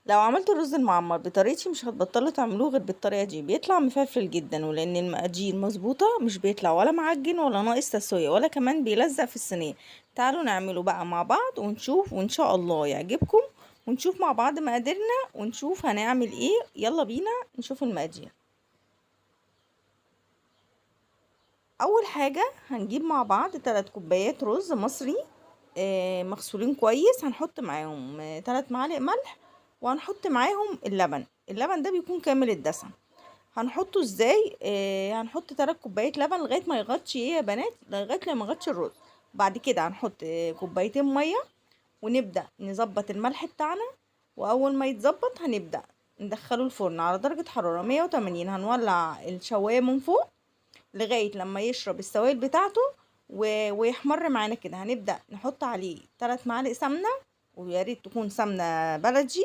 لو عملتوا الرز المعمر بطريقتي مش هتبطلوا تعملوه غير بالطريقة دي، بيطلع مفلفل جدا، ولان المقادير مظبوطة مش بيطلع ولا معجن ولا ناقص تسويه ولا كمان بيلزق في الصينية. تعالوا نعمله بقى مع بعض ونشوف، وان شاء الله يعجبكم، ونشوف مع بعض مقاديرنا ونشوف هنعمل ايه. يلا بينا نشوف المقادير. اول حاجة هنجيب مع بعض 3 كوبايات رز مصري مغسولين كويس. هنحط معاهم 3 معالق ملح، وهنحط معاهم اللبن. اللبن ده بيكون كامل الدسم. هنحطه ازاي؟ هنحط 3 كوبايات لبن لغاية ما يغطي ايه يا بنات، لغاية لما يغطي الرز. بعد كده هنحط كوبايتين مية، ونبدا نظبط الملح بتاعنا، واول ما يتظبط هنبدا ندخله الفرن على درجه حرارة 180. هنولع الشوايه من فوق لغاية لما يشرب السوائل بتاعته ويحمر معانا كده. هنبدا نحط عليه 3 معالق سمنه، ويا ريت تكون سمنه بلدي.